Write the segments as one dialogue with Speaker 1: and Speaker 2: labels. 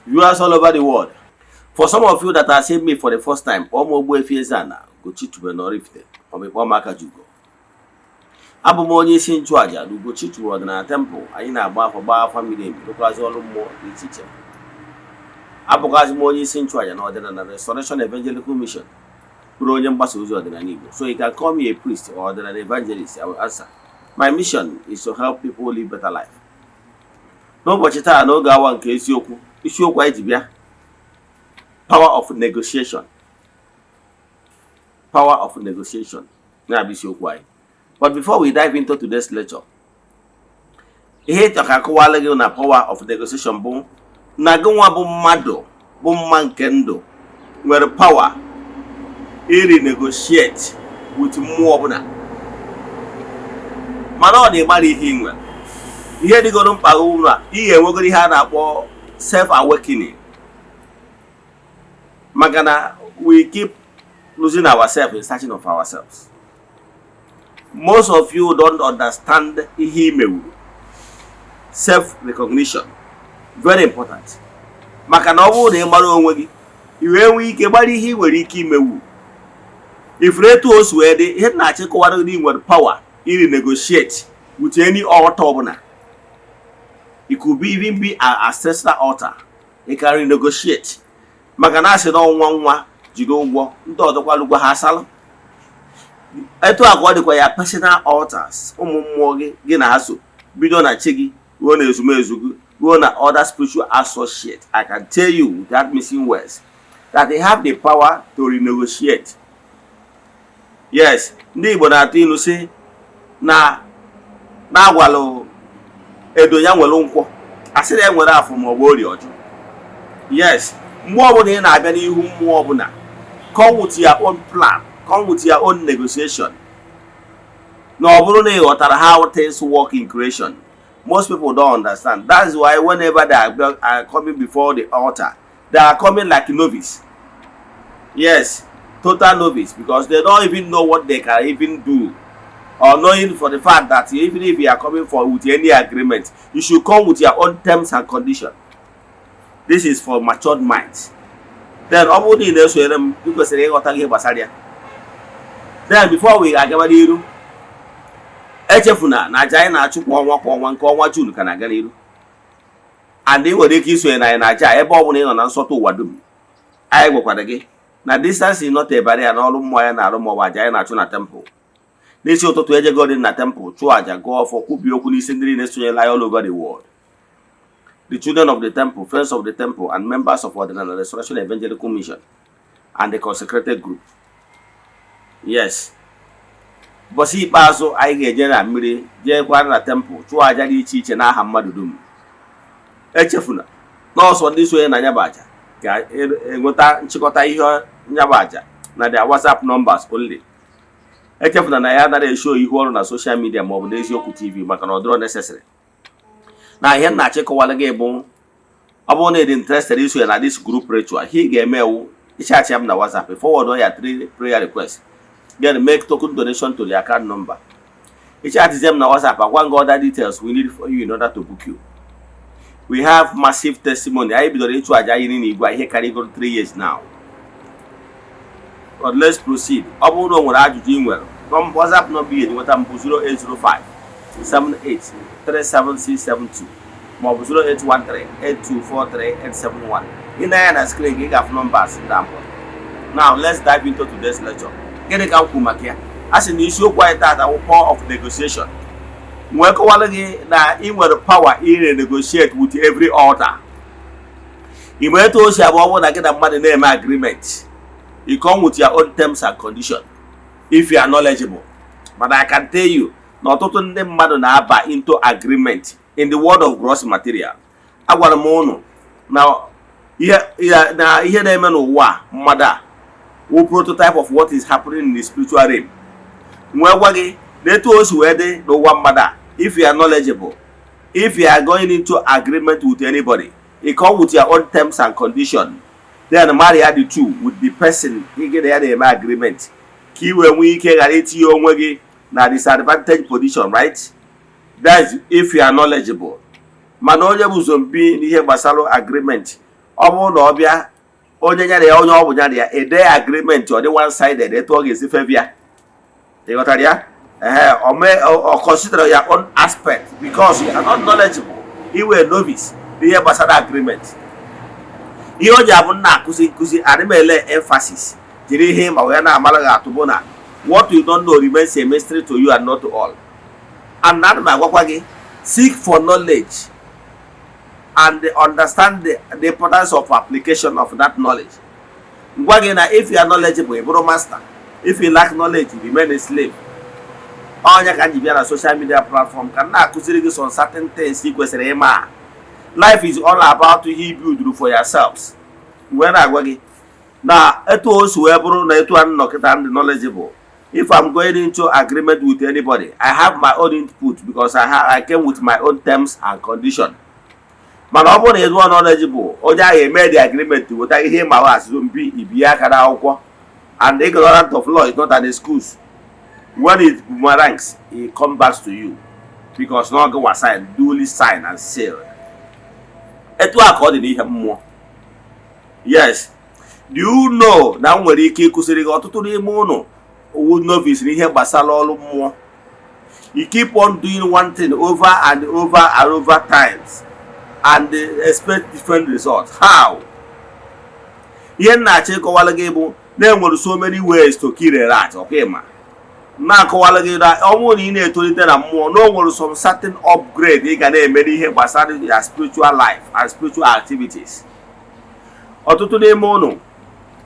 Speaker 1: Viewers all over the world, for some of you that are seeing me for the first time, kpọọ m Ogbuefi Eze-Ana Ugochi tubelu n'Oraifite maọbụ ịkpọọ m Akajiugo. Abụ m onye isi nchụaja na Ugochi tubelu ọdịnala temple. Anyị na-agba afọ, gbaa afa miri emi, rụkwazị ọrụ mmụọ dị iche iche. Abụkwazị m onye isi nchụaja na Ọdịnala Restoration Evangelical Mission, bụrụ onye mgbasa ozi ọdịnala Igbo. So you can call me a priest or ọdịnala evangelist, I will answer. My mission is to help people live better life. N'ụbọchị taa, n'oge awa nke isiokwu, isiokwu anyị ji bịa, power of negotiation. Power of negotiation na-abụ isiokwu anyị. But before we dive into today's lecture, ihe ịchọ ka akọwala gị na power of negotiation bụ na gị nwa bụ mmadụ bụ mma nke ndụ nwere power iri negotiate with mmụọ ọbụla, mana ọ na-ịgbara ihe ị nwere. Ihe dịgoro mkpa gị na ị ga-enwegoro ihe a na-akpọ self awakening, maka na we keep losing ourselves in searching of ourselves. Most of you don't understand ihe imewuru. Self recognition, very important, maka na ọ bụrụ na ị mara onwe gị, i wee nwee ike gbara ihe ị nwere ike imewu. Ifuru etu o si wee dị, ihe na-achịkọwara gị, nwere power iri negotiate with any altar ọbụla. It could be even be an ancestral altar, you can renegotiate, maka na asị na ọnwa nwa jiri ụgwọ ndị ọzọkwa lụgwa ha asalụ. Etu a ka ọ dịkwa ya, personal altars, ụmụ mmụọ gị gị na ha so, bido na chi gị ruo na ezumezu gị ruo na other spiritual associate. I can tell you without missing words that they have the power to renegotiate. Yes, ndị Igbo na-atụ ilu sị na na-agwalụ edo ya nwere nkwọ, asị na ya nwere afọ ma ọ bụ orie ọjụ. Yes, mgbe ọbụla ị na-abịa n'ihu mmụọ ọbụla, come with your own plan, come with your own negotiation. Na ọ bụrụ na ị ghọtara how things work in creation, most people don't understand. That's why whenever they are coming before the altar, they are coming like novice. Yes, total novice, because they don't even know what they can even do, or knowing for the fact that even if you are coming for with any agreement, you should come with your own terms and conditions. This is for matured minds. Then ọ bụrụ na ị na-esonyere m, ị kwesịrị ịghọta ihe gbasara ya. Then before we agaba n'iru, echefuna na aja anyị na-achụ kwa ọnwa kwa ọnwa, nke ọnwa June ka na-aga n'iru, and ị nwere ike isonye na anyị na aja ebe ọ bụla ị nọ na nsọtụ ụwa dum. Anyị gwakwara gị na distance is not a barrier n'ọrụ mmụọ ya na-arụ maọbụ aja anyị na-achụ na temple. N'isi ụtụtụ, ejego dị na temple chụọ aja, gụọ ọfọ, kwubie okwu n'isi ndị niile sonyela anyị all over the world, the children of the temple, friends of the temple and members of Ọdịnala Restoration Evangelical Mission and the consecrated group. Yes, ụbọchị ikpeazụ anyị ga-eje na mmiri, jeekwa na temple chụọ aja dị iche iche n'aha mmadụ dum. Echefuna n'ọsọ ndị sonye na nyabụ aja ga-enweta nchịkọta ihe nyabụ aja na their WhatsApp numbers only. Echefuna na ya anaghị eshow ihu ọrụ na social media maọbụ n'eziokwu TV, maka na ọ dịrọ necessary. Na ihe m na-achịkọwara gị bụ, ọ bụrụ na ị dị interested isonye na this group ritual, ihe ị ga-eme ewu ịchat m na WhatsApp, forward ya three prayer request, then make token donation to the account number. Ịchatzie m na WhatsApp, agwa gị other details we need for you in order to book you. We have massive testimony. Anyị bidoro ịchụ aja anyị n'igwe ihe karịgoro 3 years now. But let's proceed. Ọ bụrụ na o nwere ajụjụ ị nwere, WhatsApp nọmba ị ga-enweta m bụ 0805 78 37672 maọbụ 0813 8243 871. Ị na-anya na screen ka ị ga-afụ numbers ndị a. Now let's dive into today's lecture. Gịnị ka m kwuru maka ya? A sị na isiokwu anyị taata wụ power of negotiation. Nwee kọwara gị na ị nwere power ị negotiate with every altar. Ị ma etu o si abụ, ọ bụrụ na gị na mmadụ na-eme agreement, you come with your own terms and condition if you are knowledgeable. But I can tell you na ọtụtụ ndị mmadụ na-aba into agreement in the world of gross material. Agwara m ụnụ na ihe na-eme n'ụwa a, mmadụ a wụ prototype of what is happening in the spiritual realm. Nwee gwa gị na etu o si wee dị n'ụwa mmadụ a, if you are knowledgeable, if you are going into agreement with anybody, you come with your own terms and condition, then marry the two with the person gị na ya na-eme agreement, ka ị wee nwee ike ghara itinye onwe gị na disadvantage position, right? That's if you are knowledgeable. Mana onye bụ zombie n'ihe gbasara agreement, Ọ bụrụ na ọ bịa, onye nyere ya, onye ọ bụ nyere ya ede agreement, ọ dị one sided etu ọ ga-esi fevia. Ị ghọtara ya? Ehe, ọ consider your own aspect because you are not knowledgeable, iwe novice n'ihe gbasara agreement. Ihe o ji abụ nna akụzi nkụzi, adị m ele emphasis jiri ihe ma wee na-amara gị atụ bụ na what you don't know remains a mystery to you and not to all. And ana m agwakwa gị, seek for knowledge and understand the importance of application of that knowledge. Ngwa gị na if you are knowledgeable, ị bụrụ master. If you lack knowledge, you remain a slave. Ọnya ka m ji bịa na social media platform ka m na-akụziri gị some certain things ị kwesịrị ịma. Life is all about ihe you build for yourselves. Wee na-agwa gị na etu o si wee bụrụ na etu a nọ kịta ndị knowledgeable, if I'm going into agreement with anybody, I have my own input because I came with my own terms and condition. Mana ọ bụrụ na ịdụọ knowledgeable, onye ahụ eme the agreement, weta ihe ma asụsụ mbi ibinye aka n'akwụkwọ, and ignorant of law is not an excuse. When it boomerangs, it come back to you because na ọ was sign, duly sign and sealed. Etu a ka ọ dị n'ihe mmụọ. Yes, do you know na m nwere ike ịkụziri gị? Ọtụtụ n'ime ụnụ wu novice n'ihe gbasara ọrụ mmụọ. You keep on doing one thing over and over and over times and expect different results. How? Ihe m na-achọ ịkọwara gị bụ na enwere so many ways to kill a rat. Ọkwa ịma na-akọwara gị na ọ bụrụ na ị na-etolite na mmụọ, na o nwere some certain upgrade ị ga na-eme n'ihe gbasara ya spiritual life and spiritual activities. Ọtụtụ n'ime ụnụ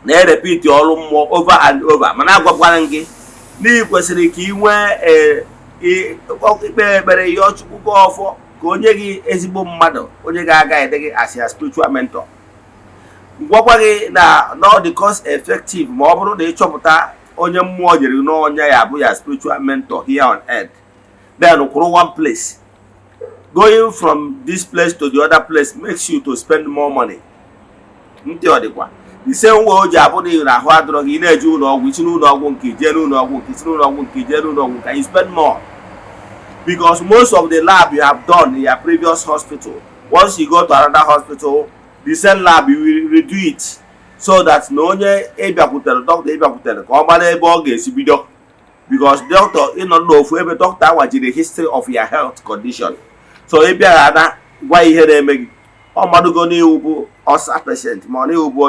Speaker 1: na-erepeat ọrụ mmụọ over and over, mana agwakwara m gị na ị kwesịrị ka ị nwee ikpe ekpere, yọọ Chukwu, gọọ ọfọ ka onye gị ezigbo mmadụ, onye ga-aga ede gị as ya spiritual mentor. Gwakwa gị na ọ dị cost effective ma ọ bụrụ na ịchọpụta onye mmụọ nyere gị n'ọnya ya bụ ya spiritual mentor here on earth, then kwụrụ one place. Going from this place to the other place makes you to spend more money. Ntị ọ dịkwa the same way o ji abụ na ị na ahụ adịrọ gị, ị na-eje ụlọ ọgwụ, isi n'ụlọ ọgwụ nke ije n'ụlọ ọgwụ nke isi n'ụlọ ọgwụ nke ije n'ụlọ ọgwụ nke, you spend more because most of the lab you have done in your previous hospital, once you go to another hospital, the same lab, you will redo it so that na onye ịbịakwutere, dọkịta ịbịakwutere, ka ọ mara ebe ọ ga-esi bido, because doctor ịnọ n'ofu ebe, dọkịta awajiri history of your health condition. So ị bịara na gwa ihe na-eme gị, ọ madugo n'iwu bụ ulcer patient, ma ọ n'iwu bụ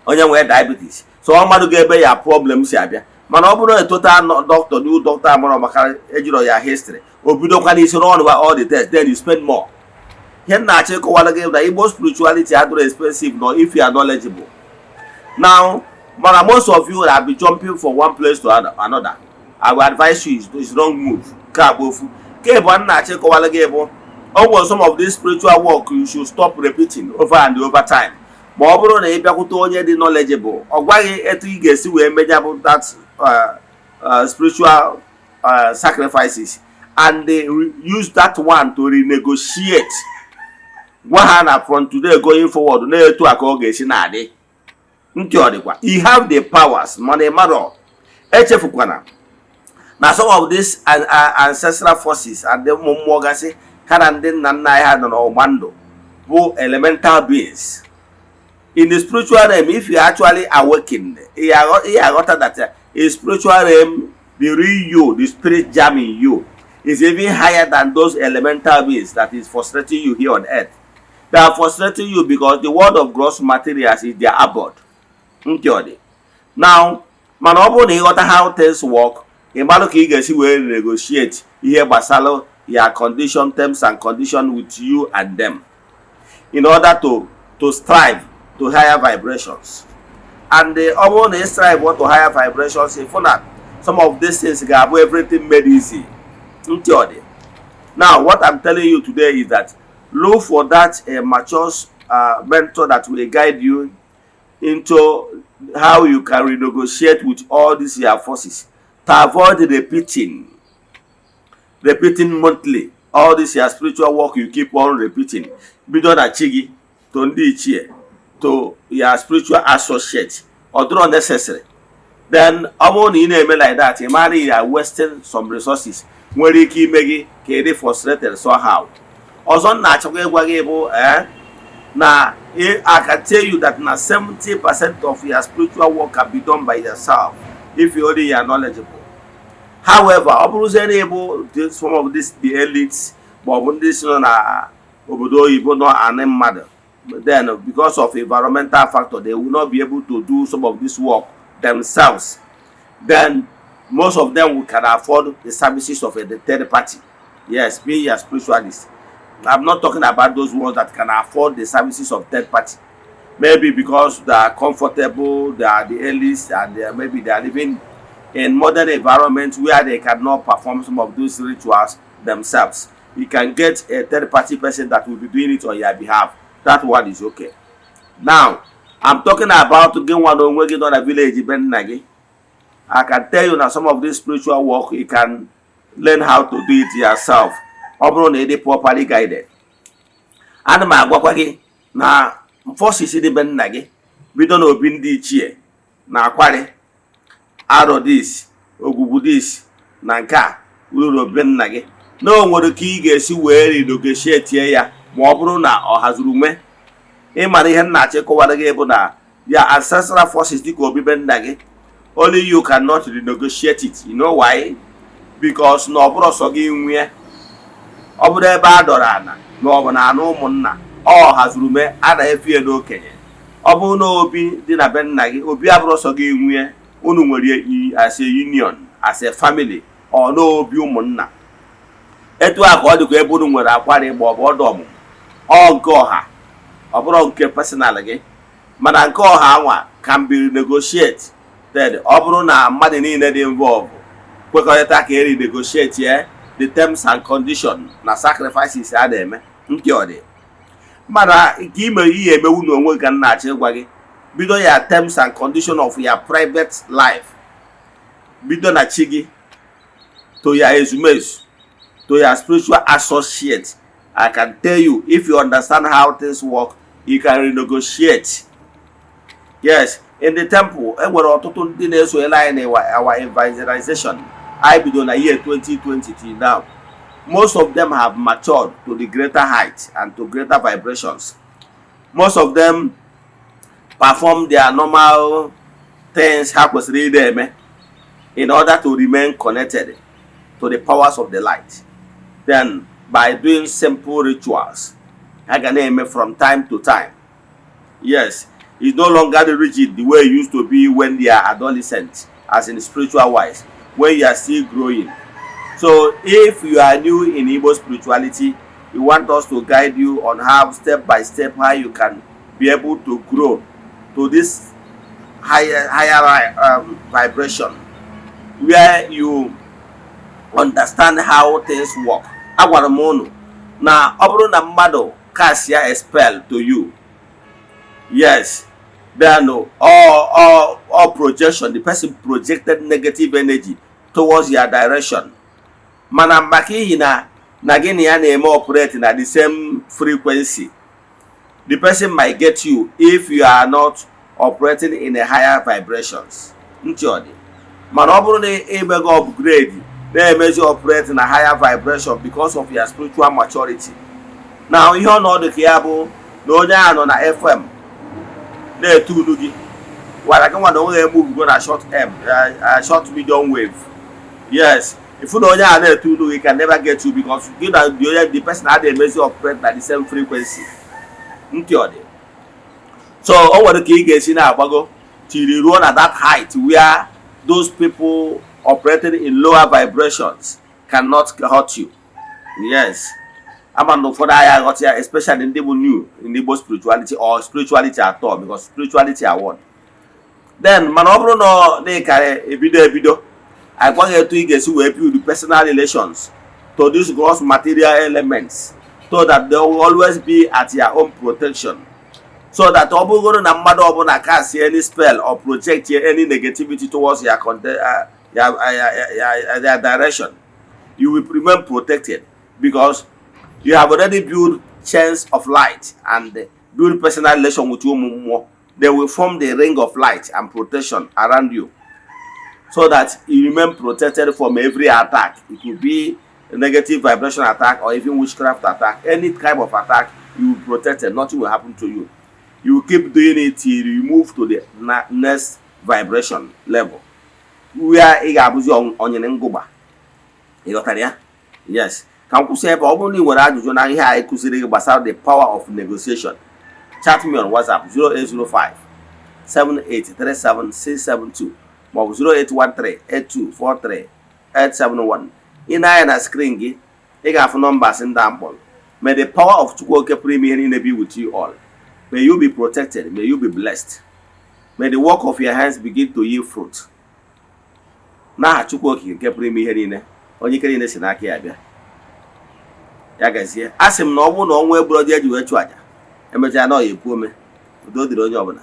Speaker 1: onye nwere diabetes, so ọ madugo ebe ya problem si abịa. Mana ọ bụrụ na total doctor, new doctor amara maka ejiro ya history, o bidokwa n'isi run all the test, then you spend more. Ihe m na-achọ ịkọwara gị na Igbo spirituality adịrọ expensive no if you are knowledgeable now. Mana most of you have been jumping from one place to another. I will advise you is wrong move. Nke a bụ ofu. Nke bụ m na-achọ ịkọwara gị bụ o nwere some of this spiritual work you should stop repeating over and over time. Ma ọ bụrụ na ị bịakwute onye dị knowledgeable, ọ gwaghị etu ị ga-esi wee meja bụ that spiritual sacrifices and they use that one to renegotiate. Gwa ha na from today going forward, na-etu a ka ọ ga-esi na-adị. Ntị ọ dịkwa? You have the powers, mana ị marọ. Echefukwana na some of these ancestral forces and ụmụ mmụọ gasị ha na ndị nna nna anyị ha nọ n'ọgba ndụ bụ elemental beings. In the spiritual realm, if you actually awaken, ị aghọta that in spiritual realm, the real you, the spirit germ in you, is even higher than those elemental beings that is frustrating you here on earth. They are frustrating you because the world of gross materials is their abode. Ntị ọ dị? Now, mana ọ bụrụ na ịghọta how things work, ị marụ ka ị ga-esi wee negotiate ihe gbasara your condition, terms and condition with you and them in order to strive to higher vibrations. And ọ bụrụ na ị strive to higher vibrations, ịfụ na some of these things ga-abụ everything made easy. Ntị ọ dị? Now, what I'm telling you today is that look for that mature mentor that will guide you into how you can renegotiate with all these your forces to avoid repeating monthly all this your spiritual work you keep on repeating, bido na chi gị to ndị ichie to your spiritual associate. Ọ dịrọ necessary. Then ọ bụrụ na ị na-eme like that, ị mara you are wasting some resources nwere ike ime gị ka ị dị frustrated somehow. Ọzọ m na-achọkwa ịgwa gị bụ Na I can tell you that na 70% of your spiritual work can be done by yourself if you only are knowledgeable. However, ọ bụrụzie na ịbụ some of this the elites, ma ọ bụ ndị si nọ na obodo oyibo nọ anị mmadụ, then because of environmental factor, they will not be able to do some of this work themselves. Then most of them will can afford the services of a third party. Yes, being a spiritualist, I'm not talking about those ones that can afford the services of third party, maybe because they are comfortable, they are the elites, and maybe they are living in modern environments where they cannot perform some of those rituals themselves. You can get a third party person that will be doing it on your behalf. That one is okay. Now I'm talking about gị nwa na onwe gị nọ na village be nna gị. I can tell you na some of this spiritual work, you can learn how to do it yourself, ọ bụrụ na ị dị properly guided. Ana m agwakwa gị na forces dị be nna gị, bido n'obi ndị ichie na akwari arọ this, ogwugwu this na nke a ruru be nna gị, na o nwere ka ị ga-esi wee renegotiate ya, ma ọ bụrụ na ọ haziri ume. Ịmara ihe nna achọ ịkọwara gị bụ na ya ancestral forces dịka obibe nna gị, only you cannot renegotiate it. You know why? Because na ọ bụrụ sọ gị nwee, ọ bụrụ ebe a dọrọ ana ma ọ bụ na anụ ụmụnna, ọ haziri ume a na-efe ya n'okenye. Ọ bụrụ na obi dị na be nna gị, obi abụrụ sọ gị nwee, unu nwere as a union, as a family, ọ n'obi ụmụnna. Etu a ka ọ dịkwa ebe unu nwere akwari ma ọ bụ ọdụ ọmụmụ, ọ nke ọha, ọ bụrụ nke personal gị. Mana nke ọha anwa can be negotiated, ọ bụrụ na mmadụ niile dị involve kwekọrịta ka eri negotiate ya, the terms and condition na sacrifices a na-eme nke ọ dị. Mana nke ime ihe emewu na onwe ka m na-achọ ịgwa gị, bido ya terms and condition of your private life, bido na chi gị to your ezumezu, to your spiritual associate. I can tell you, if you understand how things work, you can renegotiate. Yes, in the temple, e nwere ọtụtụ ndị na-esonyere anyị na our evangelization anyị bido na year 2020 till now. Most of them have matured to the greater height and to greater vibrations. Most of them perform their normal things ha kwesịrị ịdị eme in order to remain connected to the powers of the light. Then by doing simple rituals ha ga na-eme from time to time. Yes, it's no longer rigid the way it used to be when they are adolescent, as in spiritual wise, when you are still growing. So if you are new in Igbo spirituality, we want us to guide you on how, step by step, how you can be able to grow to this higher vibration where you understand how things work. Agwara m unu na ọ bụrụ na mmadụ cast ya a spell to you, yes, then all projection, the person projected negative energy towards your direction, mana maka ihi na gị na ya na-eme operate na the same frequency, the person might get you if you are not operating in a higher vibrations. Ntị ọ dị. Mana ọ bụrụ na imego upgrade, na-emezi operate na higher vibration because of your spiritual maturity, na ihe ọnọdụ ka ya bụ na onye ahụ nọ na FM na-etu unu gị gwara gị nwa na onwe ya na short m short medium wave. Yes, ifu na onye a na-etu unu gị can never get you, because gị na the onye, the person a na-emezi operate na the same frequency. Ntị ọ dị. So o nwere ka ị ga-esi na-agbago till ruo na that height where those people operating in lower vibrations cannot hurt you. Yes, ama na ụfọdụ agha aghọta ya, especially ndị bụ new in Igbo spirituality or spirituality at all, because spirituality are one. Then mana ọ bụrụ na ọ na ịkarị ebido ebido, agwaghị etu ị ga-esi wee build personal relations to these gross material elements so that they will always be at your own protection, so that ọ bụrụgoro na mmadụ ọbụla cast any spell or project any negativity towards your direction, you will remain protected because you have already built chains of light and build personal relation with ụmụ mmụọ. They will form the ring of light and protection around you so that you remain protected from every attack. It could be a negative vibration attack or even witchcraft attack, any type of attack. You will be protected. Nothing will happen to you. You will keep doing it till you move to the next vibration level where ị ga-abụzi onyere ngụgba. Ị ghọtara ya? Yes. Ka m kwụsị ebe. Ọ bụrụ na ị nwere ajụjụ na ihe anyị kụziri gị gbasara the power of negotiation, chat me on WhatsApp 0805 7837672 maọbụ 0813 8243 871. Ị na-anya na screen gị, ị ga-afụ numbers ndị a mkpọrọ. May the power of Chukwu Oke pụrụ ime ihe niile be with you all. May you be protected. May you be blessed. May the work of your hands begin to yield fruit. N'aha Chukwu Okike nke pụrụ ime ihe niile, onye ike niile si n'aka ya bịa, ya gazie. A sị m na ọ bụrụ na ọnwa egburu ọjị eji wee chụ àjà, emechaa na ọ ya ekwu ome. Udo dịrị onye ọbụla.